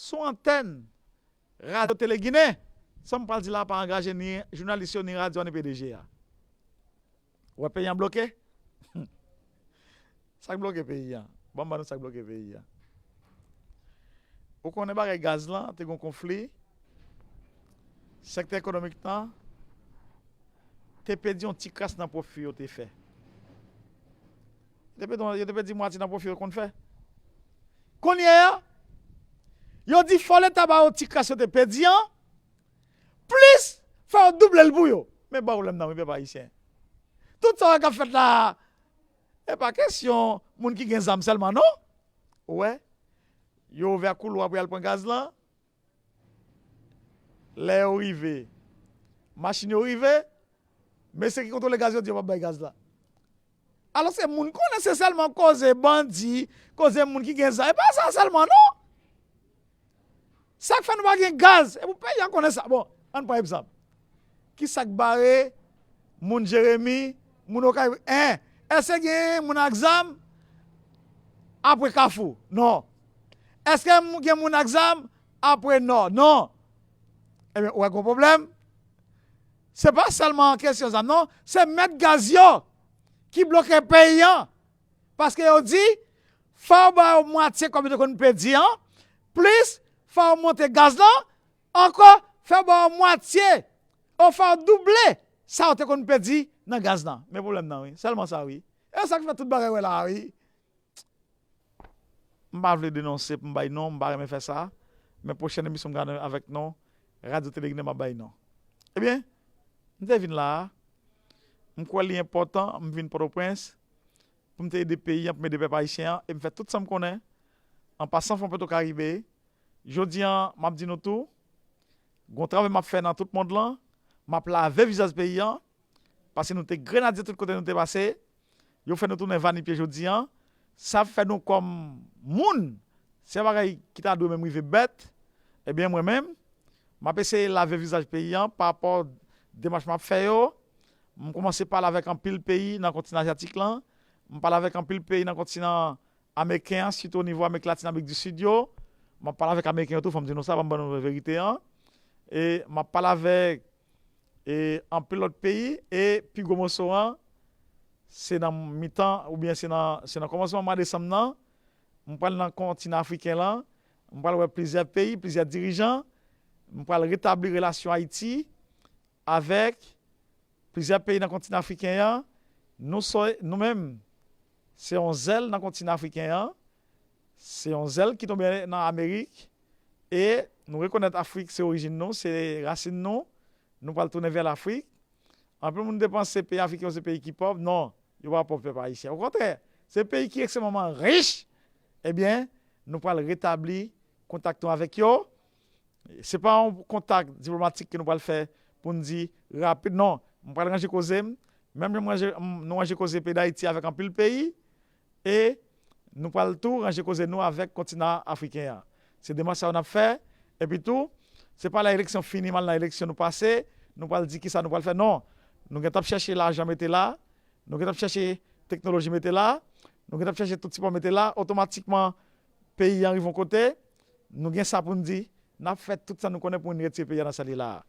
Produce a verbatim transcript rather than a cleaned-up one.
sou antèn Radyo Tele Ginen. Sa m pral di la pa angaje ni jounalis yo, ni radyo a, ni P D G a. Ou wè peyi an bloke? Sa k bloke peyi an? Ban m ba nou sa k bloke peyi an. Ou konnen bagay gaz lan, te gen konfli, sektè ekonomik lan te pèdi yon ti kras nan pwofi yo te fè. Yo te pèdi, yo te pèdi mwatye nan pwofi yo konn fè. Kounye a, yo di fò Leta ba yo ti kras yo te pèdi an, plis fò yo double l pou yo. Men ba pwoblèm nan, wi, pèp ayisyen. Tout sa k ap fèt la, e pa kesyon moun ki gen zam sèlman, non. Ou wè, yo ouvè koulwa pou y al pran gaz lan. Lè yo rive, machin yo rive, mesye ki kontwole gaz yo di yo p ap bay gaz la. Alòske moun konnen se sèlman koze bandi, koze moun ki gen zam. E pa sa sèlman, non. Sa k fè nou pa gen gaz? E pou peyi an konnen sa. Bon, ann pran egzanp. Ki sa k bare moun Jeremi, moun Okay? En, èske gen moun ak zam apre Kafou? Non. Èske gen moun ak zam apre Nò? Non. Ebyen, ou wè gon pwoblèm. Se pa sèlman kesyon zam, non. Se mèt gaz yo ki bloke peyi an. Paske yo di, fò yo ba yo mwatye kòb yo te konn pèdi an, plis fò yo monte gaz lan, ankò fò yo ba yo mwatye, ou fò yo double sa yo te konn pèdi nan gaz lan. Men pwoblèm nan, wi. Sèlman sa, wi. E sa k fè tout bagay wè la, wi. M pa vle denonse pou m bay non, m pa renmen fè sa. Men pwochèn emisyon m gade avèk non, Radyo Tele Ginen, m ap bay non. Ebyen, m te vin la a, m kwè li enpòtan, m vin Pòtoprens, pou m te ede peyi an, pou m ede pèp ayisyen an, e m fè tout sa m konnen, an pasan fon Petro Caribe. Jodi an, m ap di nou tou, gon travay m ap fè nan tout mond lan, m ap lave vizaj peyi an, paske nou te grenadye tout kote nou te pase, yo fè nou tounen vanipye jodi an, sa fè nou kòm moun, se yon bagay ki ta dwe menm rive bèt, ebyen mwen menm, m ap eseye lave vizaj peyi an pa rapò demach m ap fè yo, m kòmanse pale avèk anpil peyi nan kontinan azyatik lan, m pale avèk anpil peyi nan kontinan ameriken an, sitou o nivo Amerik Latin, Amerik di Sid yo. M ap pale avèk ameriken yo tou, fò m di nou sa, ban m ban nou verite an. E m ap pale avèk e anpil lòt peyi, e pi gwo moso an, se nan mitan, oubyen se nan, se nan kòmansman mwa desanm nan, m pral nan kontinan afriken lan, m pral wè plizyè peyi, plizyè dirijan, m pral retabli relasyon Ayiti avèk plizyè peyi nan kontinan afriken an. Nou, nou menm, se yon zèl nan kontinan afriken an, se yon zèl ki tonbe nan Amerik, e nou rekonèt Afrik se orijin nou, se rasin nou, nou pral tounen vè Lafrik. Anpil moun te panse peyi afriken yo se peyi ki pòv, non, yo pa pòv, pèp ayisyen. Okontrè, se peyi ki ekstrèmeman rich, ebyen, nou pral retabli kontak nou avèk yo. Se pa yon kontak diplomatik ke nou pral fè pou n di rapid, non. M pral ranje koze m, menm jan m ranje, m, nou ranje koze peyi Dayiti avèk anpil peyi, e nou pral tou ranje koze nou avèk kontinan afriken an. Se demach sa yo n ap fè, epi tou, se pa lè eleksyon fini, m al nan eleksyon nou pase, nou pral di kisa nou pral fè, non. Nou gentan ap chèche lajan mete la, nou gentan ap chèche teknoloji mete la, nou gentan ap chèche tout sipò mete la, otomatikman, peyi an rive yon kote, nou gen sa pou n di, n ap fè tout sa nou konnen pou n retire peyi an nan sa li la a.